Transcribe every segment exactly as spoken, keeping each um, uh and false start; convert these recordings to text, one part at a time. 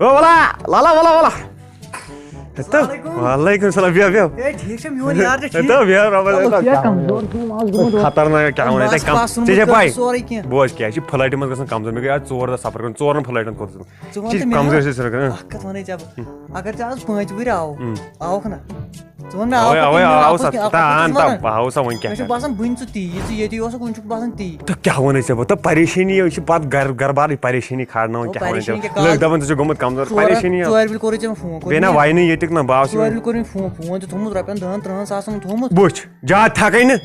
او ولا، لالا، ولا، ولا۔ ہتو، السلام علیکم۔ وعلیکم السلام، بیٚہہ، بیٚہہ۔ ہے، ٹھیٖک چھا میون یار تہٕ ٹھیٖک؟ ہتو، بیٚہہ، رۄبَس چلو، حوالہٕ۔ کیٛاہ کمزور چھُ، ماز گوٚمُت اورٕ۔ خطرناک کیٛاہ وَنان، مَس ژےٚ کم، پَس ژےٚ چھےٚ ژھُنمُت پَے؟ سورُے کینٛہہ۔ بوز کیٛاہ، یہِ چھِ فٕلایٹہِ منٛژ گژھان کمزور، مےٚ گٔے آز ژور دۄہ سفر کرُن، ژورَن فٕلایٹَن کوٚر ژٕ۔ ژٕ وَن ژےٚ چھِ تہٕ مےٚ کمزور اَکھ، چھِ سفر کران۔ اَکھ کَتھ وَنَے ژےٚ بہٕ، اگر ژےٚ آز پانٛژِ وٕہٕرۍ آو، ہُم۔ آوُکھ نا؟ ژٕ وَن مےٚ، اوے، اَکھ اوے، کَتھ، آو، مےٚ آو اَکھ سا، کَتھ، تہٕ مےٚ اَن، چھُ تہٕ وَنان، آو سا وۄنۍ کیٛاہ مےٚ چھُ کَرٕ؟ باسان بُنہِ ژٕ تی، یہِ ژٕ ییٚتی اوسُکھ، وُنہِ چھُکھ باسان تی۔ تہٕ کیٛاہ وَنَے ژےٚ بہٕ؟ تہٕ پریشٲنی، یہِ چھِ پَتہٕ گَرٕ، گَرٕ بارٕے پریشٲنی کھارناوان، او، کیٛاہ وَنَے ژےٚ پریشٲنی بہٕ؟ کیٛاہ لٔگۍ کَرٕ؟ دَپان ژٕ چھُکھ گوٚمُت کَمزور، ژورَن، پریشٲنی آو۔ ژورِ وِلہِ کوٚرُے ژےٚ مےٚ فون، کوٚر بیٚیہِ نہ مےٚ؟ وَے نہٕ ییٚتیُک نہ، بہٕ آسہٕ ژورِ یِوان۔ وِلہِ کوٚر مےٚ فون، فون چھُ تھوٚمُت رۄپیَن دَہَن تٕرٛہَن ساسَن تھوٚمُت۔ بُچھ، زیادٕ تھَکَے نہٕ،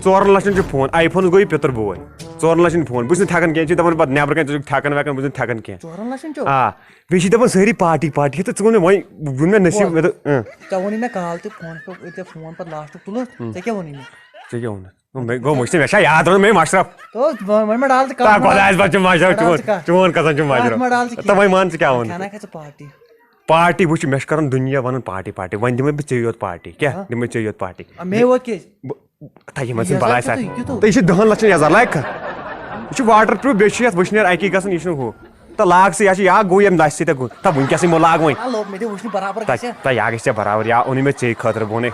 ژورَن لَچھَن چھُ فون، آی فونَس گوٚو یہِ پِتُر بوے، ژورَن لَچھَن فون، بہٕ چھُس نہٕ تھَکان کینٛہہ، یہِ چھِ دَپان پَتہٕ نٮ۪برٕ کَنہِ ژٕ چھُکھ تھَکان وٮ۪کان، بہٕ چھُس نہٕ تھَکان کینٛہہ۔ ژورَن لَچھَن چھُ؟ آ، بیٚیہِ چھِ دَپان سٲری پارٹی پارٹی، تہٕ ژٕ وَن مےٚ وۄنۍ، ووٚن مےٚ نصیٖب، بوز، مےٚ دوٚپ، اۭں۔ ژےٚ ووٚنُے مےٚ کال تہِ، فونَس پٮ۪ٹھ، ییٚتہِ فون پَتہٕ لاسٹُک تُلُتھ، اۭں۔ ژےٚ کیٛاہ ووٚنُے مےٚ؟ ژےٚ کیٛاہ ووٚنُتھ؟ مےٚ گوٚو مٔشتٕے، مےٚ چھا یاد روزان، مےٚ مَشرف۔ تو وۄنۍ، وۄنۍ مہ ڈال ژٕ کَتھ، تا مہ ڈال خۄدایَس پَتہٕ چھُ مَشرف، مہ ڈال چون، ژٕ کَتھ۔ چون قسم چھُ کَتھ مَشرف۔ مہ ڈال ژٕ کینٛہہ۔ تہٕ وۄنۍ وَن ژٕ کیٛاہ ووٚنُتھ؟ کھٮ۪نا کھےٚ ژٕ پارٹی؟ پارٹی وٕچھ، مےٚ چھُ کَران دُنیا وَنان پارٹی پارٹی، وۄنۍ دِمَے بہٕ ژےٚ یوت پارٹی، کیٛاہ ہاں؟ دِمَے ژےٚ یوت پارٹی؟ آ، مےٚ یوت کیٛازِ؟ بہٕ، تۄہہِ یِمَن سۭتۍ یَزار بَلاے چھُ سا۔ تُہۍ، یہِ کیُتھ ہو؟ تہٕ یہِ چھِ دَہَن لَچھَن یَزار، لَگہِ کھا؟ یہِ چھُ واٹَر پرٛوٗف، بیٚیہِ چھُ یَتھ وٕشنیر اَکی گژھان، یہِ چھُنہٕ ہُہ۔ تہٕ لاگ ژٕ، یا چھُ، یا گوٚو ییٚمہِ دَسہِ سۭتۍ، گوٚو۔ تہٕ وٕنکیٚسٕے مو لاگ وۄنۍ۔ آ، لوٚگ مےٚ تہِ وٕچھنہِ برابر تہ-، گژھِ۔ تہ یا گژھِ ژےٚ برابر، یا اوٚنُے مےٚ ژےٚ خٲطرٕ، بہٕ وَنے،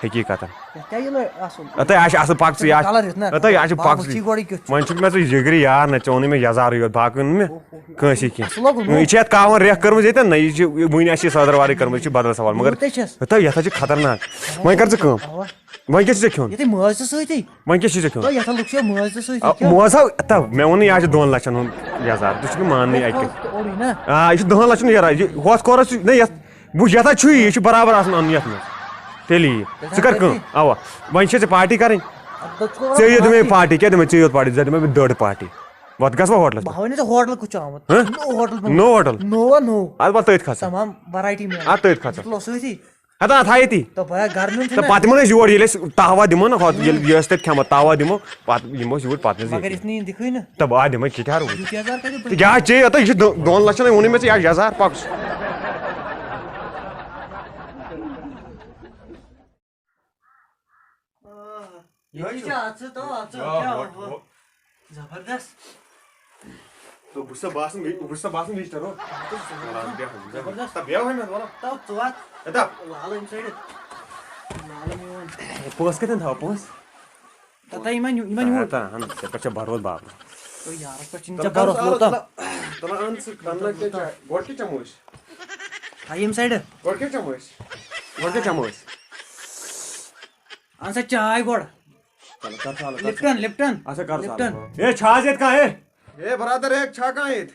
حقیٖقتاً۔ کیٛاہ یہِ لٲ-، اَصٕل؟ ہتا، یہِ آسہِ اَصٕل، پَکھ ژٕ، یہِ آسہِ، کَلَر یُتھ نہ۔ ہتا، یہِ آسہِ، پَکھ باغ ژٕ۔ وٕچھی گۄڈٕ یہِ کیُتھ چھُ۔ وۄنۍ چھُکھ مےٚ ژٕ جِگرِ یار، نہ ژےٚ اوٚنُے مےٚ یَزارٕے یوت، باقٕے اوٚن نہٕ مےٚ کٲنٛسی کینٛہہ۔ اَصٕل لوگُن، وۄنۍ یہِ چھِ یَتھ کاوَن ریٚکھ کٔرمٕژ ییٚتٮ۪ن، نہ یہِ چھِ، یہِ وٕنہِ آسہِ یہِ صدٕروارٕے کٔرمٕژ، یہِ چھِ بدل سوال، مگر یوٗت ہے چھَس۔ ہتا، یَتھ ہا چھِ خطرناک۔ وۄنۍ کَر ژٕ کٲم۔ اَوا۔ وۄنۍ کیٛاہ چھُ ژےٚ کھیوٚن؟ یہِ تہِ مٲج تہِ سۭتی۔ وۄنۍ کیٛاہ چھُے ژےٚ کھیوٚن؟ تہٕ یَتھ ہا لُکھ چھِ مٲج تہِ سۭتۍ، آ، کیٛاہ؟ مٲج ہا، تہ، مےٚ ووٚن نہٕ یہِ آز چھِ دۄن لَچھَن ہُنٛد یَزار، ژٕ چھُکھ نہٕ ماننٕے اَتہِ کیٚنٛہہ۔ اوٚڑُے نا؟ آ، یہِ چھُ دَہَن لَچھَن یَزار، یہِ ہُتھ کورَس چھُ، نہ، یَتھ، بہٕ چھُس یَتھ ہا چھُے، یہِ چھُ برابر آسان اَنُن یَتھ منٛز۔ تیٚلہِ یہِ۔ ژٕ کَر کٲم؟ اَوا۔ وۄنۍ چھےٚ ژےٚ پارٹی کَرٕنۍ۔ اَدٕ ژٕ کوٚر ژےٚ یہِ دِمے پارٹی۔ پارٹی، کیٛاہ دِمے ژےٚ یوت پارٹی؟ ژٕ دِمے بہٕ دٔڑ پارٹی۔ وَتھ گژھ وۄنۍ ہوٹلَس بہٕ پٮ۪ٹھ۔ ہاوَے نہٕ ژےٚ ہوٹل کُس چھُ آمُت۔ ہہ؟ نوٚو ہوٹل بنوو۔ نوٚو ہوٹل؟ نوٚو، نوٚو۔ اَدٕ وَلہٕ تٔتھۍ کھسو۔ تمام variety میلہِ۔ اَدٕ تٔتھۍ کھسو۔ ژٕ تُلو سۭتی۔ ہتا، تھایے تی۔ تہٕ بہٕ گرٕ نیُن چھُنہٕ تہٕ پتہٕ یِمو نہٕ أسۍ یور، ییٚلہِ أسۍ تاوا دِمو نہ، ہۄتھ، ییٚلہِ یہِ ٲسۍ تَتہِ کھٮ۪مو، تاوا دِمو، پتہٕ یِمو أسۍ یوٗرۍ، پتہٕ نہٕ مگر زینہِ۔ یِتھ نہٕ یِم دِکھٕے نہٕ۔ تہٕ بہٕ آ دِمے کِٹھار وٕچھ۔ یُتھ یَزار کَتہِ تہٕ کیٛاہ چے، یوتاہ یہِ چھُ دۄ-، دۄن لَچھَن ووٚنُے مےٚ ژےٚ، یہِ آسہِ یَزار، پَکھ۔ آ، یہِ چھِ اَتھ سۭتۍ، تو اَتھ سۭتۍ، آ، کیٛاہ ہۄ-، ہُہ؟ ہۄ-، زبردست۔ تو بہٕ چھُسا باسان، بہٕ چھُسا باسان وِزٹر، ہو؟ زبردست۔ وَلہٕ، بیٚہہ، بیٚہہ۔ زبردست۔ تَتھ بیٚہہ وۄنۍ مےٚ، وَلہٕ۔ تَتھ ژٕ وَتھ۔ ہے، تَتھ۔ لالہٕ ییٚمہِ سایڈٕ۔ لالہٕ میون۔ پونٛسہٕ کَتٮ۪ن تھاوٕ، پونٛسہٕ؟ تَتھ یِمَن یُ-، یِمَن یوٗرۍ۔ تَتھ، تَتھ، ژےٚ پٮ۪ٹھ چھےٚ بھروسہٕ، بابا۔ تہٕ یارَس پٮ۪ٹھ چھِنہٕ ژےٚ تَلہٕ، بھروسہٕ تَلہٕ، ووت، تَلہٕ، تَلہٕ، اَن ژٕ، اَن نہ کیٛاہ چاے؟ گۄڈٕ کیٛاہ چٮ۪مو أسۍ؟ تھاو ییٚمہِ سایڈٕ۔ گۄڈٕ کیٛاہ چٮ۪مو أسۍ؟ گۄڈٕ کیٛاہ چٮ۪مو أسۍ؟ اَن سا چاے گۄڈٕ۔ چلو، کر سالو، کر لِپٹن، سالو۔ لِپٹن۔ اچھا، کر سالو۔ لِپٹن۔ اے، چھا حظ ییٚتہِ کانٛہہ، اے؟ اے، برادر، اے، چھا کانٛہہ ییٚتہِ؟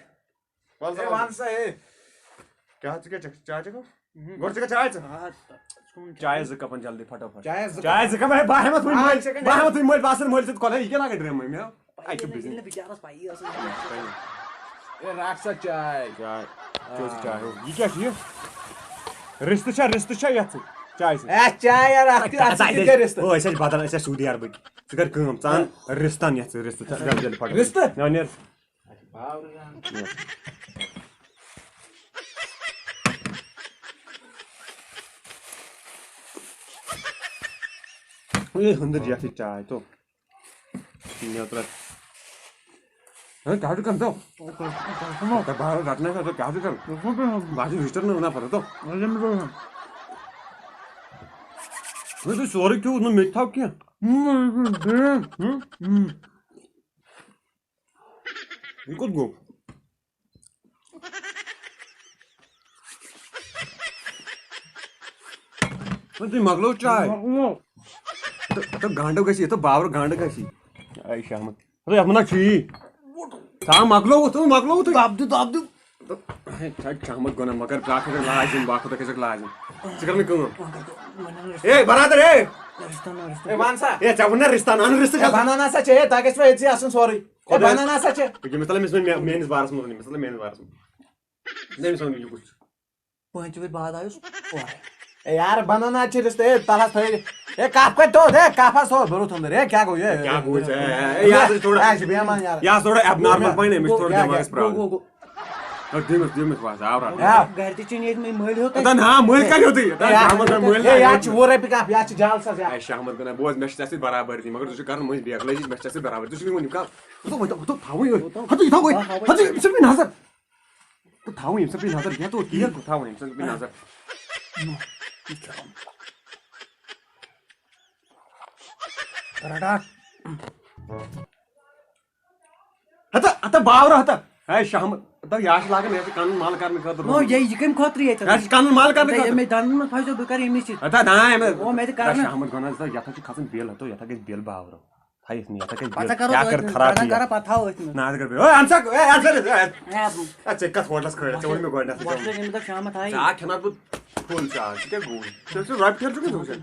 وَل سا، اے، وَل۔ وَن سا، اے۔ کیٛاہ، ژٕ کیٛاہ چَکھ؟ چاے چَکھ؟ اہم۔ گۄڈٕ ژٕ کَر چاے ژٕ؟ آ، ژٕ کھیوٚن چاے۔ چاے زٕ کَپَن جلدی، فٹافٹ۔ چاے زٕ چاے کَپَن۔ زٕ کَپَن، ہے، بہٕ ہٮ۪مَتھ وٕنۍ آ، مٔلۍ، ژےٚ کَتہِ بہٕ ہٮ۪مَتھ وٕنۍ مٔلۍ، بہٕ آسَن مٔلۍ سۭتۍ کۄلہٕ، یہِ کیٛاہ لاگَکھ ڈرٛمہٕ مےٚ؟ اَتہِ چھُ ییٚلہِ بِزی۔ نہٕ بِچارَس پَیی ٲس۔ اے، رَٹھ سا چاے۔ چاے۔ آ۔ چیٚو سا چاے ہُہ۔ یہِ کیٛاہ چھُ یہِ؟ رِستہٕ چھا، رِستہٕ چھا یَتھ سۭتۍ؟ چاے سۭتۍ؟ اے، چاے یار، اَتھ کیٛاہ، اَتھ سۭتۍ کیٛاہ رِستہٕ؟ او، أسۍ حظ چھِ بدل، أسۍ حظ چھِ سعودی عربٕکۍ۔ ژٕ کر کٲم، ژٕ اَن رِستہٕ اَن یَتھ سۭتۍ، رِستہٕ ژٕ اَن جلدی جلدی فٹافٹ۔ رِستہٕ؟ نیر، نیر۔ اے، ہُنٛدٕر جیٹھٕے چاے تو۔ نیترا۔ ہے، کیٛاہ چھُ کران تو؟ تہٕ بہٕ رٹنَے سا، ژٕ کیٛاہ چھُ کران؟ بہٕ چھُس رجسٹر نہٕ وَنان پَتہٕ تو۔ ہے، ژٕ سورُے کھیوٚوُتھ، نہ مےٚ تہِ تھاو کینٛہہ۔ ہُم۔ یہِ کوٚت گوٚو؟ وۄنۍ تُہۍ مۄکلٲو چاے۔ مۄکلٲو۔ تہٕ، تہٕ گنٛڈٕ گژھِ، یہِ تہٕ باورٕ گنٛڈٕ گژھِ۔ اے شاہ احمد۔ ہے، یَتھ منٛز چھُ یی۔ ژٕ ہا مۄکلووُتھ، ژٕ مۄکلووُتھ۔ دَب دیُت، دَب دیُت۔ ہے، ژٕ ہا چھُ احمد گۄناہ، مگر ژٕ ہا کھٔسکھ لازِم، بہٕ ہا کھوٚت، ژٕ کھٔسکھ لازِم۔ ژٕ کر مےٚ کٲم۔ A, Brother, A. رِستہٕ اَنو، رِستہٕ۔ اے، وَن سا۔ اے، ژےٚ ووٚن نا رِستہٕ اَن، اَن رِستہٕ اے، جلدی۔ بَنان ہسا چھے، تۄہہِ گژھِ وۄنۍ أتھۍ سٕے آسُن سورُے۔ ہے، خۄداے۔ بَنان ہسا چھِ۔ ییٚکیٛاہ، مےٚ تَلہٕ أمِس وۄنۍ مے-، میٛٲنِس بارَس منٛز وَنُن، مےٚ تَلہٕ میٛٲنِس بارَس منٛز۔ مےٚ تٔمِس وَنُن، یہِ کُس چھُ؟ پانٛژِ وٕہٕرۍ بعد آیُس اورَے۔ ہے یار، بَنان حظ چھِ رِستہٕ، ہے، تَلہٕ حظ تھٲیِو۔ ہے، کَپھ کَتہِ دوٚد؟ ہے، کَپھ حظ تھوٚو، بوٚرُتھ أنٛدٕر۔ ہے، کیٛاہ گوٚو یہِ؟ کیٛاہ گوٚو ژےٚ؟ ہے، یہِ حظ چھِ تھوڑا، ہے، یہِ چھِ بے ایمان یار۔ یہِ حظ تھوڑا abnormal پَہَن، أمِس چھِ تھوڑا کیٛاہ، دٮ۪ماغَس کیٛاہ، گوٚو، problem۔ گوٚو، گوٚو۔ ہے، دِیِو أمِس، دِیِو أمِس واش، آو رَٹھ۔ ہے۔ گَرِ تہِ چھِنہٕ ییٚتہِ مٔلۍ ہیوٚت اَتہِ۔ ہے، نہ، مٔلۍ کَتہِ ہیوٚتُے؟ ہے، ہے، یہِ حظ چھِ وُہ رۄپیہِ کَپ، یہِ حظ چھِ جال سا زیادٕ۔ ہے، شاہ احمد گۄناہ، بوز، مےٚ چھِ ژےٚ سۭتۍ برابری، مگر ژٕ چھُکھ کَران مٔنٛزۍ بیکلٲزی، مےٚ چھِ ژےٚ سۭتۍ برابری، ژٕ چھُکھ نہٕ وۄنۍ یِم کَپ۔ ہُتھو، ہُتھو، ہُتھو تھاوٕے یوت۔ ہُتھو، ہُتو، یہِ تھاوٕے۔ ہُتو، ژٕ چھُکھ مےٚ نظر۔ بہٕ تھاوٕ ییٚمہِ ساتہٕ بیٚیہِ نظر، کیٛاہ تُل تیٖل، بہٕ تھاوٕ ییٚمہِ ساتہٕ بیٚیہِ نظر۔ رٹا۔ ہتا، ہتا باورٕ ہتا۔ ہے شاہ احمد، ہتا یہِ چھِ لاگان، یہِ چھِ کَنَن مَل کَرنہٕ خٲطرٕ۔ نو، یہِ، یہِ کَمہِ خٲطرٕ ییٚتٮ۪تھ؟ یہِ چھِ کَنَن مَل کَرنہٕ ہتا، خٲطرٕ۔ ییٚمہِ دَنٛدَن منٛز پھَسیو، بہٕ کَرٕ ییٚمِس سۭتۍ۔ ہتا نا، یہِ مےٚ، او، مےٚ تہِ کَرٕ ہتا نا۔ شاہ احمد گۄناہ، ہتا یَتھ ہا چھُ کھَسان بِل، ہتا یَتھ ہا گژھِ بِل باورٕ۔ تھایس نہٕ، یَتھ ہا گژھِ پَتہٕ بِل۔ کَرو یہِ ہا کَرِ أتھۍ منٛز، خراب پَتہٕ یہِ۔ کَرو، پَتہٕ تھاوو أتھۍ منٛز۔ نہ، اَتھ کَرِ بِل۔ اوے، اَنسا، اے، اَنسا، اے۔ اے، اَدٕ۔ اے، ژٕ کَتھ ہوٹلَس کھٲلِتھ؟ ژےٚ ووٚن مےٚ گۄڈٕنٮ۪تھ، ژےٚ وۄٹھ ووٚن۔ ترٛٲے مےٚ، مےٚ دوٚپ شامَتھ ہاے۔ ژےٚ آ کھٮ۪نہٕ بہٕ فُل چاے، ژٕ کیٛاہ گوٚوُے؟ ژےٚ چھُ رۄپیہِ ٹھیلہٕ چھُکھ نہٕ وٕچھان؟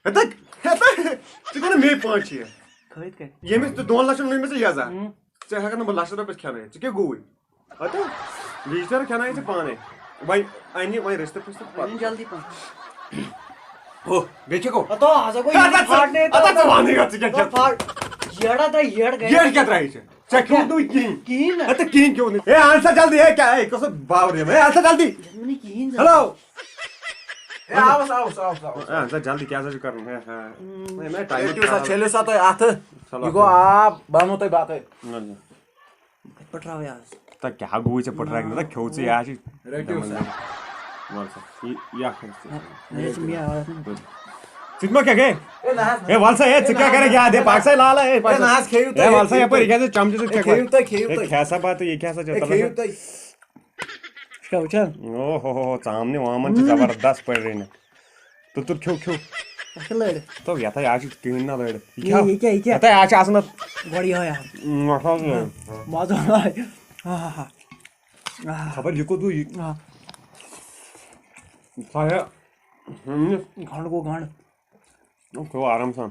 ہَتہٕ، ہَتہٕ، ژٕ گوٚو نہٕ مے پانٛژھ شیٖتھ۔ کھٲلِتھ کَتہِ؟ ییٚمِس ژٕ دۄن لَچھَن نِمٕژ ژےٚ یَزار۔ ہُم۔ ژےٚ ہٮ۪کَکھ نہٕ بہٕ لَچھَس رۄپیَس کھٮ۪نٲیِتھ۔ ژٕ کیٛاہ گوٚوُے؟ ہَتہٕ، رِشتہٕ کھٮ۪نٲیِتھ ژٕ پانَے۔ وۄنۍ اَنہِ وۄنۍ رِستہٕ پِستہٕ پَتہٕ۔ وۄنۍ جلدی پَہَن۔ ہُہ، بیٚیہِ چھِ گوٚو۔ ہَتو، ہسا گوٚو ہَتہٕ یہِ ژٕ، پھاٹنے ہَتہٕ ژٕ وَنٕے یوت، ژٕ کیٛاہ کھٮ۪کھ؟ پھاٹ-، یٔڑ ہا ترٛایہِ، یٔڑ گژھِ۔ یٔڑ کیٛاہ ترٛایہِ ژےٚ؟ ژےٚ کھیوٚو نہٕ کِہیٖنۍ۔ کِہیٖنۍ نہٕ۔ ہَتہٕ کِہیٖنۍ کھیوٚو نہٕ۔ ہے، اَنسا جلدی، ہے، کیٛاہ، ہے، کۄس باورِ یِم؟ ہے، اَنسا جلدی۔ یَتھ منٛز نہٕ کِہیٖنۍ زَن۔ ہیلو۔ ہے، آوُس، آوُس، آوُس، آوُس۔ ہے، اَنسا جلدی، کیٛاہ سا چھُ کَرُن؟ ہے، ہے۔ ہے، ہے، ٹایم رٔٹِو سا، چھُ چھٔلِو سا تُہۍ اَتھٕ۔ چلو۔ یہِ گوٚو آب، بہٕ اَنو تۄہہِ بَتہٕ۔ نہ، نہ۔ کتھ پٲٹھۍ راوے آز؟ تہ کیٛاہ گوٚوُے ژےٚ پھٕٹراونہٕ؟ تہ کھیوٚو ژےٚ یہِ، آ، چھِ رٔٹِو سا۔ وَل سا، یہِ، یہِ اکھ حظ چھِ۔ نہ، یہِ چھِ مےٚ عادت نہ۔ ژٕ تہِ ما کیٛاہ گٔے؟ ہے، نہ حظ، نہ۔ ہے، وَل سا، ہے، ژٕ ہے، کیٛاہ نہ کَرَکھ حظ، یاد؟ ہے، ہے، پَکھ سا، لالہٕ، ہے، ہے، پَکھ نہ سا۔ حظ، کھیٚیِو ہے، تُہۍ، وَل سا، کھیٚیِو یَپٲرۍ، تُہۍ۔ یہِ کیٛاہ ژٕ چَمچہٕ سۭتۍ ہے، کھیٚیِو تُہۍ، کھیٚیِو ہے، تُہۍ۔ کھےٚ سا بَتہٕ، یہِ کھےٚ سا ہے، چَتَل کھیٚیِو سا۔ تُہۍ۔ چھُکھا وٕچھان؟ او ہو ہو ہو، ژامنہِ وامَن چھِ زبردست پٲٹھۍ رٔنِتھ۔ تُتُر کھیوٚو، کھیوٚو۔ اَتھ کیٛاہ لٔڑ؟ تو یَتھ ہَے آز چھِ کِہیٖنۍ نہ لٔڑ۔ یہِ یہِ، کھیٚو۔ یہِ کیٛاہ، یہِ کیٛاہ؟ یَتھ ہَے آز چھِ آسان اَتھ گۄڈٕ یِہوٚے اَتھ۔ مَسالہٕ لٔڑ۔ مَزٕ آے۔ آ ہا ہا۔ آ۔ خبر یہِ کوٚت گوٚو یہِ۔ آ۔ سا ہے، ہُمِس۔ گنٛڈ گوٚو گنٛڈ۔ نہ، کھیوٚو آرام سان۔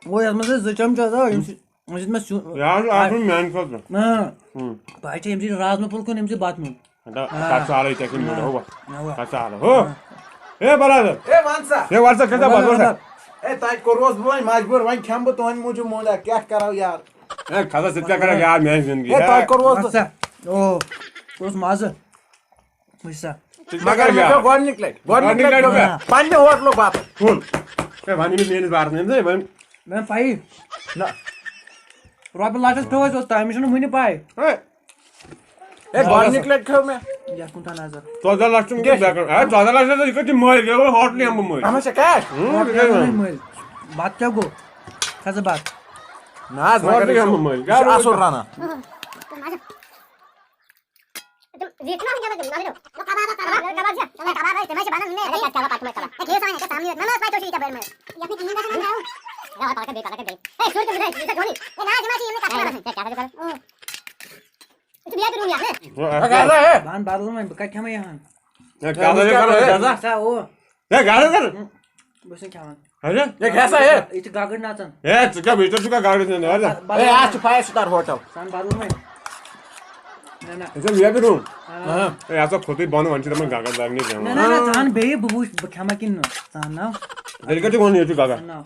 گوٚو یَتھ منٛز ٲسۍ زٕ چمچہٕ آسان، ییٚمہِ سۭتۍ، ییٚمہِ سۭتۍ مےٚ سیُن۔ یہِ حظ چھُ آسان میٛانہِ خٲطرٕ۔ اۭں۔ اۭں۔ تۄہہِ چھِ ییٚمہِ سۭتۍ رازما پھوٚل کھیوٚن، ییٚمہِ سۭتۍ بَتہٕ میوٚن۔ ہَتہ، آ۔ تَتھ چھُ آلَے ژےٚ کِنہٕ آ۔ میوٚن، ہو۔ آ۔ تَتھ چھُ آلَے۔ ہو۔ آ۔ ہے، برادر۔ ہے، وَن سا۔ ہے، وَن سا، کٔرۍ زیو ہے، بَتھ، وَن سا۔ برادر۔ ہے، تۄہہِ کوٚروس بہٕ وۄنۍ مجبوٗر، وۄنۍ کھٮ۪مہٕ بہٕ تُہٕنٛدِ موٗجوٗب موٗنٛڈا، کیٛاہ کَرو یار؟ ہے، کھسا، ژٕ تہِ کیٛاہ کَرَکھ یار میٛانہِ زِندگی، ہے، ہے؟ تۄہہِ کوٚروس وَن بہٕ۔ سا۔ او، سُہ اوس مَزٕ۔ وٕچھ سا۔ ژٕ تہِ مگر کَرَکھ مےٚ یار۔ پیوٚو گۄڈٕنِکۍ لَٹہِ، گۄڈٕنِکۍ گۄڈٕنِکۍ لَٹہِ لَٹہِ پیوٚو مےٚ۔ کیٛاہ؟ پنٛنہِ ہوٹلُک بَتہٕ۔ کھیوٚن۔ ہے، وَن أمِس میٛٲنِس بارَس منٛز، أمِس ہے وَن۔ مےٚ پَیی۔ نہ۔ رۄپیہِ لَچھَس پیوٚو اَسہِ اوٚت تام، یہِ چھُنہٕ وٕنہِ پَے۔ ہے۔ ہے، گۄڈٕنِکۍ لَٹہِ کھیوٚو مےٚ۔ یَتھ کُن تھاو نظر۔ ژۄداہ لَچھ چھُنہٕ کیٛاہ؟ بیکار۔ ہے، ژۄداہ لَچھ حظ، یہِ کَتہِ چھِ مٔلۍ؟ یہِ گوٚو ہوٹلٕے ہٮ۪مہٕ بہٕ مٔلۍ۔ اَتھ منٛز چھا کیش؟ اۭں، ہوٹلٕے کیش۔ ہٮ۪مہٕ مٔلۍ۔ بَتہٕ کیٛاہ گوٚو؟ کھَسہٕ بَتہٕ۔ نہ حظ، ہوٹلٕے مگر یہِ چھُ، ہٮ۪مہٕ بہٕ مٔلۍ۔ یہِ چھُ اَصٕل رَنان۔ تِم زیٖٹھۍ چھِنہ وٕنکیٚنَس تِم، نظرِ۔ نہ، کباب، کباب۔ کباب چھا؟ چلو، کباب ہے، تِم ہے چھِ بَنان وٕنی۔ ہے، کیٛاہ کَرو پَتہٕ، تِمَے کَرو۔ ہے، کھیٚیِو سا وۄنۍ، ییٚکیٛاہ ژامنہِ یوت۔ مےٚ مہ ٲس پَے تُہۍ چھِو ییٖتیٛاہ بٔڑۍ مٲلۍ۔ یَتھ نہٕ کِہیٖنۍ گژھِ نہٕ ترٛاوُن۔ ہے، وَلہٕ، پَکھ بیٚیہِ، پَکھ بیٚیہِ۔ ہے، شُرۍ تِم چھِنہ، یہِ چھا جوانی؟ ہے، نہ حظ، یِم حظ چھِ، یِم نہٕ کَتھ ہے، کَران۔ ہے، کیٛاہ سا چھُ کَران؟ اۭں۔ یہِ چھُ بیٚیہِ تہِ روٗم یَتھ، ہے۔ ہے، کیٛاہ سا ہے؟ بہٕ اَنہٕ بدل وۄنۍ، بہٕ کَتہِ کھٮ۪مہٕ یہِ ہَن؟ ہے، کیٛاہ سا چھُ کَران؟ ہے، کیٛاہ سا؟ سا، او۔ ہے، گاڈٕ کر۔ بہٕ چھُس نہٕ کھٮ۪وان۔ اچھا۔ ہے، کیٛاہ سا ہے؟ یہِ چھِ گگٕر نَژان۔ ہے، ژٕ کیٛاہ، بہٕ چھُس ژٕ کیٛاہ گاڈٕ نِوان؟ ہے، اَتھ چھُ five star hotel۔ ژٕ اَن بدل وۄنۍ۔ نہ، نہ۔ یہِ چھا V I P room؟ آ۔ ہے، اَتھ ہا کھوٚتُے بۄنہٕ، وۄنۍ چھِ دَپان گگٕر لَگنہِ پٮ۪وان۔ نہ، نہ، نہ، ژٕ اَن بیٚیہِ، بہٕ وٕچھِ، بہٕ کھٮ۪مہ کِنہٕ نہٕ، ژٕ اَنناو۔ تیٚلہِ کَتہِ ووٚن یہِ چھُ گگٕر؟ اَنناو۔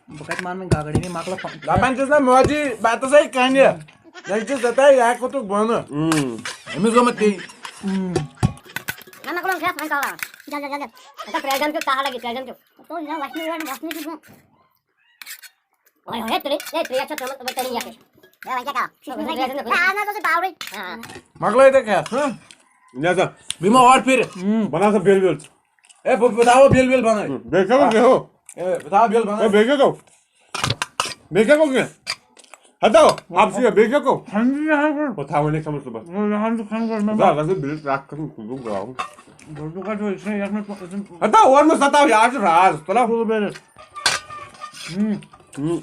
بہٕ کَتہِ مانہٕ وۄنۍ گگٕر، ییٚمہِ مۄکلہٕ پَ-، دَپان چھُس نہ، موجی بَتَس ہے کَنہِ۔ نہ چھُس دَپان، یہِ ہا کھوٚتُکھ بۄنہٕ۔ اۭں۔ أمِس گوٚمُت تی۔ اۭں۔ نہ، مۄکلٲوُن کھٮ۪تھ، وۄنۍ کَلاوان۔ جلدی، جلدی۔ اَتھ پرٛٮ۪زنٛٹ کیُتھ ٹہل لَگہِ، پرٛٮ۪زنٛٹ کیُتھ۔ تو یہِ وۄتھنٕے یورٕ، وۄتھنٕے چھُس بہٕ۔ وۄنۍ ہے تُلِو، ہے، ترٛیش چھےٚ ترٛٲومٕژ، وۄنۍ تٔنی یَکھٕے۔ ہے، وۄنۍ کیٛاہ کَرو؟ ہے، آز نہ حظ اوسُے پاورٕے۔ ہاں۔ مۄکلٲے تہٕ کھٮ۪تھ، ہاں؟ نہ سا۔ بہٕ یِمہٕ اورٕ پھِرِ۔ بَناو سا بِل وِل۔ ہے، بہٕ، بہٕ تھاوو بِل وِل بَنٲوِتھ۔ بیٚیہِ کیٛاہ گوٚو؟ ہے، بہٕ تھاوٕ بِل ہے، بَنٲوِتھ۔ بیٚیہِ کیٛاہ گوٚو؟ بیٚیہِ کیٛاہ گوٚو کینٛہہ؟ ہَتو، اَپ چھُ یہِ، بیٚیہِ کیٛاہ گوٚو؟ ہَنٛزٕ یہِ ہَنٛزٕ۔ بہٕ تھاوٕ وۄنۍ خبر صُبحَس۔ وۄنۍ ہَنٛزٕ کھنٛڈ گوٚو مےٚ۔ بہٕ ہَسا بِل ترٛٹھ کھَسُن، بہٕ گوٚو گاوُن۔ گۄڈٕ چھُ کَتھ وَنان، یہِ چھُنہٕ یَتھ منٛز، یہِ چھُنہٕ ہَتو، اورٕ مہٕ سَتاو، یہِ آز چھُ راز۔ تُلو۔ تُلہٕ بٔرِتھ۔ ہُم۔ ہُم۔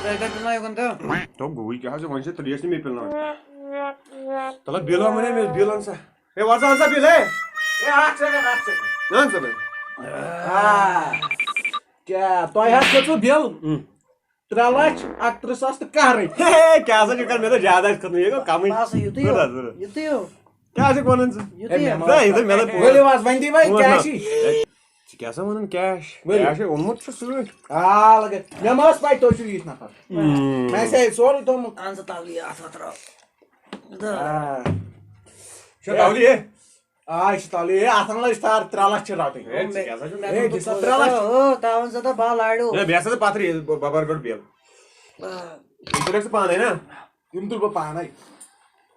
ترٛےٚ گَنٹہٕ نہ یوکُن تہٕ۔ تو گوٚوٕے کیٛاہ حظ، وۄنۍ چھِ ترٛیش تہِ مےٚ پِلناوٕنۍ۔ تَلہٕ بِل وَن وَنے مےٚ، بِل اَن سا۔ ہے، وَن سا، اَن سا بِل، ہے۔ ہے، اَکھ سیکنڈ، اَکھ سیکنڈ۔ اَن سا بِل۔ آ۔ کیٛاہ، تۄہہِ حظ کھٔژوٕ بِل؟ اۭں۔ ترٛےٚ لَچھ اَکتٕرٛہ ساس تہٕ کَہہ رۄپیہِ۔ ہے، کیٛاہ سا چھُکھ کَران؟ مےٚ دوٚپ زیادٕ آسہِ کھوٚتمُت، یہِ گوٚو کَمٕے۔ بَس، یِتُے یوت۔ ضروٗرت، ضروٗرت۔ یِتُے یوت۔ کیٛاہ چھُکھ وَنان ژٕ؟ یِتُے ہے، یوت۔ مےٚ ژٕ، یہِ دوٚپ مےٚ دوٚپ پوٗرٕ۔ ؤلِو حظ، وۄنۍ دِیِو وۄنۍ پوٗرٕ کیشٕے۔ ہے، ژٕ کیٛاہ سا وَنان کیش؟ ؤلِو۔ کیش ہے اوٚنمُت چھُ سۭتۍ۔ آ، لَگے۔ مےٚ ما ٲس پَے تُہۍ چھِو یِتھۍ نفر۔ اۭں۔ مےٚ آسہِ ہے سورُے تھوٚومُت۔ اَن سا تَلہٕ یہِ اَتھ وَتھ ترٛاو۔ آ۔ چھا تَلہٕ یہِ؟ آ، یہِ چھِ تَلہٕ یہِ۔ اَتھ اَنہٕ لَچھ تار، ترٛےٚ لَچھ چھِ رَٹٕنۍ۔ ہے، ژٕ کیٛاہ سا چھُکھ؟ ہے، دِژ سا ترٛےٚ لَچھ۔ او، تھاوان سا تہٕ بَہہ لاریو۔ ہے، بیٚیہِ ہسا ژٕ پَتھرٕے، بہٕ، بہٕ بَرٕ گۄڈٕ بِل۔ یِم تُلکھ ژٕ پانے نا؟ یِم تُل بہٕ پانے۔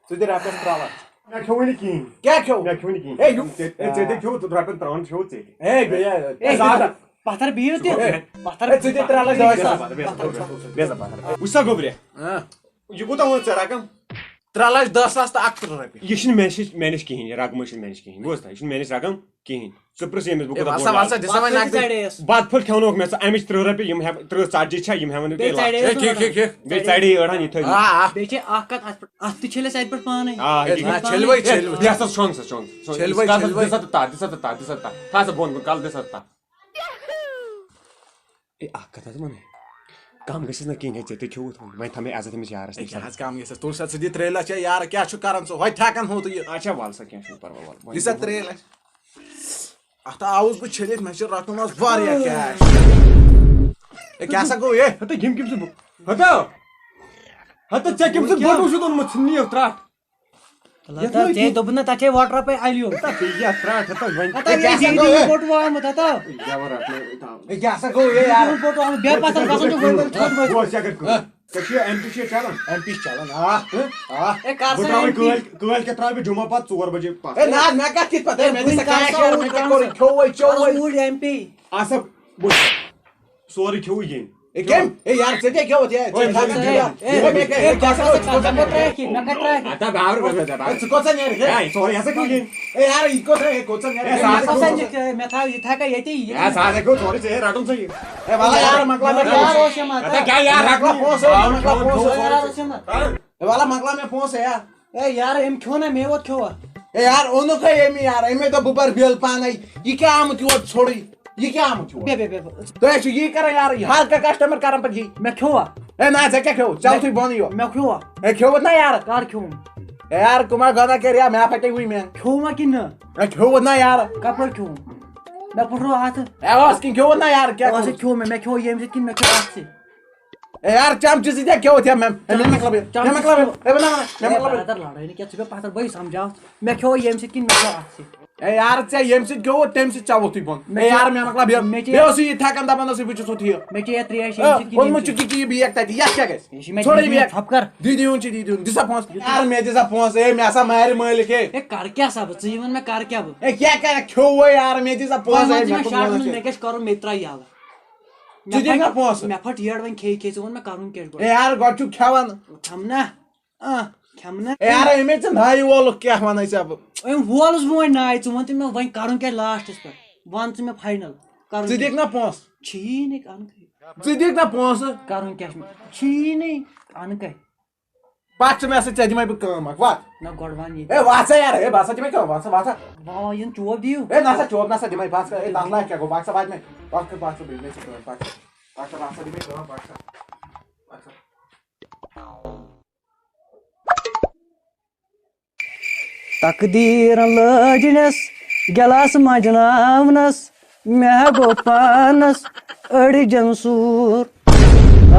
ژٕ دِ رۄپیَس ترٛےٚ لَچھ۔ مےٚ کھیوٚوُے نہٕ کِہیٖنۍ۔ کیٛاہ کھیوٚو؟ مےٚ کھیوٚو نہٕ کِہیٖنۍ۔ ہے، یِم ژےٚ، ژےٚ تہِ کھیوٚو رۄپیَن ترٛاوَن کھیوٚو ژےٚ تہِ۔ ہے، بیٚیہِ ہے، زیادٕ۔ پتھر بِہِو تہِ۔ ہے، پتھر ہے، ژٕ دِ ترٛےٚ لَچھ دَہ ساس۔ بیٚہہ سا پتھر، بیٚہہ سا پتھر۔ بیٚہہ سا پتھر۔ وٕچھ سا گوٚبریا، ہاں۔ یہِ کوٗتاہ ووٚن ژےٚ رقم؟ ترٛےٚ لَچھ دَہ ساس تہٕ اَکتٕرٛہ رۄپیہِ۔ یہِ چھِنہٕ مےٚ نِش، مےٚ نِش کِہیٖنۍ، یہِ رقمٕے چھِنہٕ مےٚ نِش کِہیٖنۍ، بوز تھا، یہِ چھُنہٕ مےٚ نِش رقم کِہیٖنۍ۔ ژٕ پرٛژھ ییٚمِس، بہٕ ہے، کوٗتاہ وَلسا، بوٚڑ وَلسا، لاگہٕ۔ دِ سا وۄنۍ بَتہٕ نقدٕے۔ ژَڑے یَس۔ بَتہٕ پھوٚل کھٮ۪ونوکھ مےٚ ژٕ، اَمِچ تٕرٛہ رۄپیہِ، یِم ہٮ۪مہٕ، تٕرٛہ ژَتجی چھا، یِم ہٮ۪مہٕ نہٕ بیٚیہِ بیٚیہِ لَچھ۔ لَچھ۔ ہے، کھے، کھے۔ بیٚیہِ ژَڑے یہِ أڑہَن یِتھَے۔ آ، آ۔ بیٚیہِ چھِ اَکھ کَتھ، اَتھ پٮ۪ٹھ، اَتھ تہِ چھٔلۍ اَسہِ اَتہِ پٮ۪ٹھ پانَے۔ آ، ہے، یہِ نہ، چھٔلۍ وَے، چھٔلۍ وَے۔ دِ سا شۄنٛگ سا، شۄنٛگ سا، شۄنٛگ۔ چھٔلۍ وَے، کَر سا، چھٔلۍ وَے۔ دِ سا تہٕ تَتھ، دِ سا تہٕ تَتھ، دِ سا تہٕ تَتھ۔ تھاو سا بۄن کُن، کَلہٕ دِ سا تہٕ تَتھ۔ اے، اَکھ کَتھ حظ وَنَے۔ کَم گژھٮ۪س نہ کِہیٖنۍ، ہے، ژےٚ تہِ کھیوٚوُتھ وۄنۍ۔ وۄنۍ تھاو مےٚ عزت أمِس یارَس ہے، نِش۔ کیٛاہ حظ کَم گژھٮ۪س؟ تُل سا، ژٕ دِ ترٛےٚ لَچھ، ہے یارٕ، کیٛاہ چھُ کَران ژٕ؟ ہوٚتہِ تھٮ۪کَن ہوٚتُے یہِ۔ اچھا، وَل سا، کینٛہہ چھُنہٕ پَرواے، وَل۔ وۄنۍ دِ سا ترٛےٚ لَچھ۔ اَتھ آوُس بہٕ چھٔلِتھ، مےٚ چھِ رَٹُن آز واریاہ کیش۔ ہے، کیٛاہ سا گوٚو یے؟ ہَتہٕ یِم کٔمۍ سٕنٛدۍ بو-، ہَتہٕ، ہَتہٕ ژےٚ کٔمۍ سُنٛد بوٹوٗ چھُتھ اوٚنمُت؟ ژھٕن نِیَکھ ترٛٹھ۔ یَتھ لَتہٕ ما ژےٚ کینٛہہ؟ دوٚپُتھ نہ تَتھ چھے ووٹرا پَے اَلیُن۔ ہَتہٕ ژےٚ یَتھ ترٛٹھ، ہَتہٕ وۄنۍ۔ ہَتہٕ ہے، کیٛاہ سا گوٚو یے؟ بوٹوٗ آمُت ہَتہٕ۔ یَوٕ رَٹنَے تام۔ ہے، کیٛاہ سا گوٚو یے یار؟ بوٹوٗ آمُت، بیٚہہ پَتھَر گژھُن چھُ وۄنۍ وۄنۍ تھوٚد وۄتھ۔ بوز، ژےٚ کَتہِ کوٚر؟ ژےٚ چھُ ایم پی چھُ چلان؟ ایم پی چھُ چلان، آ۔ ہہ؟ آ۔ ہے، کر بہٕ سا ترٛاوَے ایم پی؟ کٲلۍ، کٲلۍ کٮ۪تھ ترٛاوٕ بہٕ جُمعہ پتہٕ ژور بجے پتھ۔ ہے، نہ حظ، مےٚ کتھ کِتھ پتہٕ؟ ہے، مےٚ دِ سا وٕنۍ کر کیش سا یارٕ، اوٗرۍ مےٚ کیٛاہ کر کوٚرُے؟ سا؟ کھیوٚوُے، کھیوٚوُے۔ اَصٕل، بہٕ سورُے کھیوٚوُے ییٚمۍ۔ ہے، کٔمۍ؟ ہے، یارٕ، ژےٚ کیٛاہ کھیوٚوُتھ؟ ہے، ژےٚ ہے، کھیوٚوُتھ؟ ہے، ہے، مےٚ کیٛاہ، ہے، ہے، کیٛاہ سا کھیوٚوُتھ؟ ژٕ کوٚت سا نیرَکھ؟ ہے، مےٚ کَتہِ ترٛایَکھ؟ ہتا، بابر، بابر، بابر۔ ہے، ژٕ کوٚت سا نیرَکھ؟ ہے، ہے، سورُے ہسا کھیوٚو ییٚمۍ۔ ہے، یارٕ، یہِ کوٚت، ہے، کوٚت سا نیرَکھ؟ ہے، ہے، سُہ ہسا کھیوٚو۔ نیرِ، مےٚ تھاو، یہِ تھاوکھا ییٚتی، ییٚتی۔ ہے، سُہ ہسا کھیوٚو سورُے، ژےٚ ہے رَٹُن ژےٚ یہِ۔ ہے، وَلہٕ یارٕ، مۄکلاو مےٚ یار پونٛسہٕ۔ اوس یہِ مطلب۔ ہتا، کیٛاہ یار، یارٕ، رَٹُن؟ مۄکلاو پونٛسہٕ، مۄکلاو پونٛسہٕ۔ یارٕ اوس یہِ مطلب۔ ہے، وَلہٕ، مۄکلاو مےٚ پونٛسہٕ، یار۔ ہے یار، أمۍ کھیوٚو نا، مےٚ یوت کھیوٚوا؟ ہے یار، اوٚنُکھ ہے أمی یار، أمۍ دوٚپ بہٕ بَرٕ بِل پانَے۔ یہِ کیٛاہ آمُت یور ژھوٚرُے؟ یہِ کیٛاہ آمُت یور؟ بیٚہہ، بیٚہہ، بیٚہہ، بیٚہہ۔ تُہۍ ہے چھِو یی کَران یار، ہر کانٛہہ کسٹمر کَران پَتہٕ یی۔ مےٚ کھیوٚوا؟ ہے نہ، ژےٚ کیٛاہ کھیوٚو؟ ژےٚ مےٚ، اوسُے بۄنٕے یوت۔ مےٚ کھیوٚوا؟ ہے کھیوٚوُت نا یار؟ کَر کھیوٚوُم؟ ہے یار، کٕم ہا گۄناہ کَرِ یا مےٚ ہا پھَٹے وٕنۍ مےٚ۔ کھیوٚوا کِنہٕ نہ؟ ہے کھیوٚوُت نا یار؟ کَپٲرۍ کھیوٚوُم؟ مےٚ پھٕٹرو اَتھٕ۔ ہے اوس کِنہٕ کھیوٚوُت نا یار؟ کیٛاہ اوس کوٚرُتھ؟ ہے کھیوٚو مےٚ، مےٚ کھیوٚو ییٚمہِ سۭتۍ کِنہٕ مےٚ کھیوٚو اَتھٕ سۭتۍ؟ ہے یار، چمچہٕ سۭتۍ ہا کھیوٚوُتھ یا مےٚ؟ ہے، مےٚ مۄکلاو یہِ۔ چمچہٕ مےٚ مۄکلاو یہِ۔ ہے، بہٕ نہ وَنان، مےٚ مۄکلاو یہِ۔ برادر، لڑٲے نہٕ کینٛہہ، ژٕ بیٚہہ پتھر، بہٕ سمجھاوتھ۔ مےٚ کھیوٚو ییٚمہِ سۭتۍ کِنہٕ مےٚ کھیوٚو اَتھٕ سۭتۍ؟ ہے یار، ژےٚ ییٚمہِ سۭتۍ کھیوٚوُتھ، تَمہِ سۭتۍ ژےٚ ووٚتھُے بۄن۔ مےٚ ہے چھِ، یار، مےٚ مۄکلاو یہِ۔ مےٚ چھِ، بیٚیہِ اوسُے یہِ تھٮ۪کان دپان اوسُے، بہٕ چھُس ہُتھ یہِ۔ مےٚ چھِ یَتھ ترٛیش ییٚمہِ آ، سۭتۍ کِنہٕ اوٚنمُت ییٚمہِ چھُکھ یہِ بیگ تَتہِ، یَتھ کیٛاہ گژھِ؟ یہِ چھِ مےٚ ژھوٚرُے دِنۍ بیگ۔ ژھۄپہٕ کر۔ دی دیُن چھُ، دی دیُن۔ دِ سا پونٛسہٕ۔ یار، مےٚ دِ سا پونٛسہٕ۔ ہے، مےٚ ہسا مارِ مٲلِک، ہے۔ ہے، کر کیٛاہ سا بہٕ؟ ژٕ یہِ وَن مےٚ کر کیٛاہ بہٕ؟ ہے، کیٛاہ کَرکھ؟ کھیوٚوُے یار، مےٚ دِ سا پونٛسہٕ۔ وۄنۍ ہے، وَن ژٕ مےٚ کوٚر شاٹَن ووٚنمُت منٛز، کیٛاہ؟ مےٚ کیٛاہ چھُ کَرُن؟ مےٚ تہِ ترٛاو یَلہٕ۔ ژٕ مےٚ دِکھ نا پھٹ-، پونٛسہٕ؟ مےٚ پھٹ یٔڈ وۄنۍ کھیٚیہِ کھیٚیہِ، ژٕ وَن مےٚ کَرُن کیٛاہ چھُ گۄڈٕ؟ ہے یار، گۄڈٕ چھُکھ کھٮ۪وان۔ کھٮ۪مہٕ نا۔ آ۔ کھٮ۪مہٕ نا۔ ہے یار، أمۍ ہے ژےٚ نایہِ وولُکھ کیٛاہ وَنَے ژےٚ بہٕ؟ أمۍ وولُس بہٕ وۄنۍ نایہِ، ژٕ وَن تہٕ مےٚ وۄنۍ کَرُن کیٛاہ لاسٹَس پٮ۪ٹھ؟ وَن ژٕ مےٚ فاینَل۔ کَرُن ژٕ کیٛاہ؟ دِکھ نا پونٛسہٕ؟ چھی نہٕ اَنکھٕے۔ ژٕ دِکھ نا پونٛسہٕ؟ کَرُن کیٛاہ چھُ مےٚ؟ چھی نہٕ اَنکھٕے۔ پَتہٕ چھُ مےٚ سۭتۍ، ژےٚ دِمَے بہٕ کٲم اَکھ، وَتھ۔ نہ گۄڈٕ وَن یہِ۔ ہے وَتھ سا یار، ہے بَس سا دِمَے کٲم، وَتھ سا، وَتھ سا۔ وَن یِن چوب دِیِو۔ ہے نہ سا چوب نہ سا دِمَے، بَس کر، ہے تَتھ لایق کیٛاہ گوٚو، بَس سا واتہِ مےٚ، بَس کر، بَس سا دِمَے ژٕ کٲم، بَس سا۔ اچھا، بہٕ ہسا دِمے جواب، بہٕ ہسا، بہٕ ہسا۔ تقدیٖرن لٲجنس گلاس مجناونس، مےٚ گوٚو پانس أڑجن سوٗر۔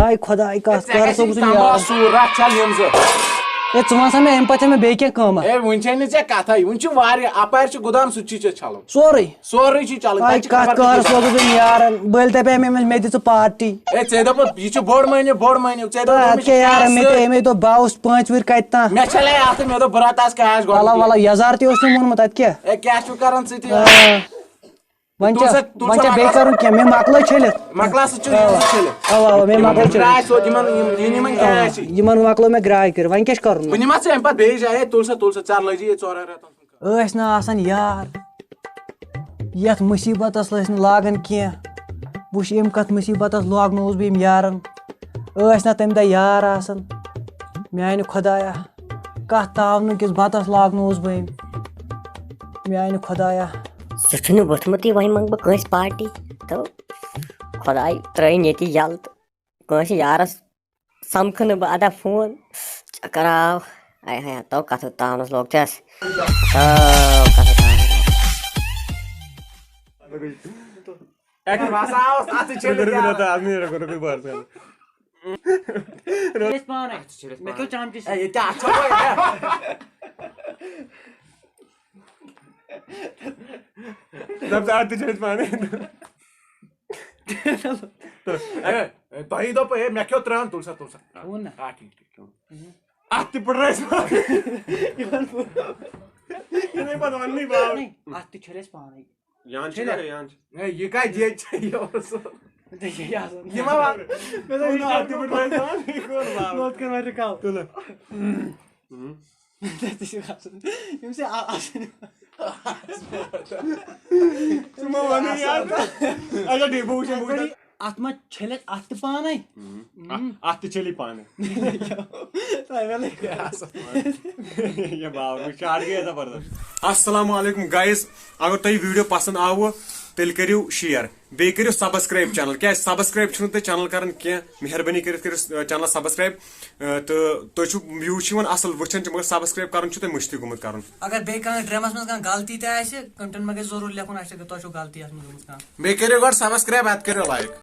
آے خۄداے، کتھ ژےٚ کر کَتہِ سوٗزُن تمبا یار؟ سوٗر؟ رٹھ ژل یِم زٕ۔ ہے، ژٕ وَن سا مےٚ، اَمہِ پتہٕ چھےٚ مےٚ بیٚیہِ کینٛہہ کٲمہ؟ ہے، وُنہِ چھے نہٕ ژےٚ کتھے، وُنہِ چھُ واریاہ، اپارِ چھُ گُدان، سُہ تہِ چھُے ژےٚ چھلُن۔ سورُے۔ سورُے چھُے چلان، آے تَتہِ چھِ کتھ خبر کٔہر کۭژاہ۔ سوزُکھ أمۍ یارن؟ بٔلۍ دپے مےٚ أمِس، مےٚ دِ ژٕ پارٹی۔ ہے، ژےٚ دوٚپُتھ، یہِ چھُ بوٚڑ مٔہنیو، بوٚڑ مٔہنیو۔ ژےٚ دوٚپُتھ، تہٕ أمِس اَدٕ چھِ کیٛاہ یارن، مےٚ تہِ، کیسہٕ۔ أمۍ ہے دوٚپ، بہٕ آوُس پانٛژِ وٕہٕرۍ کتہِ تام۔ مےٚ چھَلے اَتھٕ، مےٚ دوٚپ، بہٕ رٹہٕ آز کیش گۄڈٕ۔ وَلہ، وَلہ، یَزار تہِ اوس مےٚ ووٚنمُت، اَدٕ کیٛاہ؟ ہے، کیٛاہ چھُو کران ژٕ تہِ؟ آ۔ وۄنۍ تُل چھا، سا، تُل وۄنۍ سا چھا بیٚیہِ مۄکلاو۔ کَرُن کینٛہہ؟ مےٚ مۄکلٲے چھٔلِتھ۔ مۄکلاو سا، چُھ اَوا۔ یہِ چھٔلِتھ۔ اَوا، اَوا، مےٚ یِمن مۄکلٲے چھٔلِتھ۔ درٛاے سیوٚد، یِمن، یِم، یِم، یِمن آ، کیٛاہ آسہِ؟ یِمن مۄکلٲو مےٚ گرٛاے کٔرِتھ، وۄنۍ کیٛاہ چھُ کَرُن؟ بہٕ نِمہٕ ہا ژٕ اَمہِ پَتہٕ بیٚیِس جایہِ، ہے، تُل سا، تُل سا، ژےٚ لٔجی ییٚتہِ ژورَن رٮ۪تَن۔ ٲسۍ نہٕ آسان یار، یتھ مصیبتس ٲسۍ نہٕ لاگان کینٛہہ۔ وٕچھ، ییٚمہِ کتھ مصیبتس لوگنووُس بہٕ یِم یارن۔ ٲسۍ نہ تمہِ دۄہ یار آسان۔ میانہِ خۄدایا، کتھ تاونہٕ کِس بتس لاگنووُس بہٕ أمۍ۔ میانہِ خۄدایا۔ سُہ چھُنہٕ ووٚتھمُتٕے، وۄنۍ منٛگہٕ بہٕ کٲنٛسہِ پارٹی۔ تہٕ خۄداے ترٛٲیِن ییٚتہِ یَلہٕ تہٕ کٲنٛسہِ یارس سمکھٕ نہٕ بہٕ ادا فون۔ چکر آو۔ آے ہاے، تو کتھٕ تاونس لوگ ژےٚ۔ تو کتھٕ تاونس۔ اکھ باسان اوس اتھٕ چھٔلِتھ رُکو، رُکو، یارٕ۔ رُکو، اَتھ مےٚ رُکو، رُکو، بہٕ عرض کرٕ۔ أسۍ پانے۔ مےٚ کھیوٚو چمچہٕ سۭتۍ۔ اے، یہِ تہِ اَتھ چھا وۄنۍ؟ دَپ ژٕ، اَتھ تہِ چھِ أسۍ پانے۔ اے، اے، تۄہی دوٚپ، اے، مےٚ کھیوٚو ترٛہَن، تُل سا، تُل سا۔ تھوٚو نہ۔ آ، ٹھیٖک، ٹھیٖک، ٹھیٖک۔ اَتھ تہِ پھٕٹرٲے أسۍ پانَے۔ یِمَن پھٕٹرٲو۔ یہِ نَے پَتہٕ وَننٕے باو۔ نَے، اَتھ تہِ چھٔلۍ اَسہِ پانَے۔ یان چھِ چھٔلۍ۔ کران، یان چھِ۔ اے، یہِ کَتہِ ییٚتہِ چھےٚ یہِ اوس؟ تہٕ یہِ کیٛاہ آسان؟ یہِ ما وَن؟ مےٚ دوٚپ، یہِ اَتھ تہِ پھٕٹرٲے أسۍ پانَے، یہِ کوٚر باو۔ لوٚت کٔر وۄنۍ رِکاو۔ تُلہٕ۔ ہُم۔ تَتہِ چھِ آسان۔ یِم چھِ آ-، آسان۔ ژٕ ما وَنٕے یار۔ اچھا، ٹھیٖک، بہٕ وٕچھٕ، بہٕ وٕچھٕ۔ اَتھ ما چھٔلۍ اَسہِ اَتھ تہِ پانَے؟ ہُم۔ اَتھ، اَتھ تہِ چھٔلی پانَے۔ تۄہہِ وَلے۔ یہِ باو، وٕچھ، شاٹ گٔیے زبردست۔ السلام علیکم گایز، اگر تۄہہِ ویٖڈیو پسنٛد آوٕ، تیٚلہِ کٔرِو شِیَر۔ بیٚیہِ کٔرِو subscribe channel۔ کیٛازِ subscribe چھُنہٕ تُہۍ channel کران کینٛہہ؟ مہربٲنی کٔرِتھ کٔرِو، آ، channel subscribe۔ آ، تہٕ تُہۍ چھِو views چھِ یِوان اَصٕل، وٕچھان چھِ، مگر subscribe کرُن چھُ تۄہہِ مٔشتٕے گوٚمُت کرُن۔ اگر بیٚیہِ کانٛہہ ڈرٛامَس منٛز کانٛہہ غلطی تہِ آسہِ، comment منٛز گژھِ ضروٗر لیکھُن، اَسہِ تۄہہِ چھُو غلطی اَتھ منٛز گٔمٕژ کانٛہہ۔ بیٚیہِ کٔرِو گۄڈٕ subscribe، اَدٕ کٔرِو like۔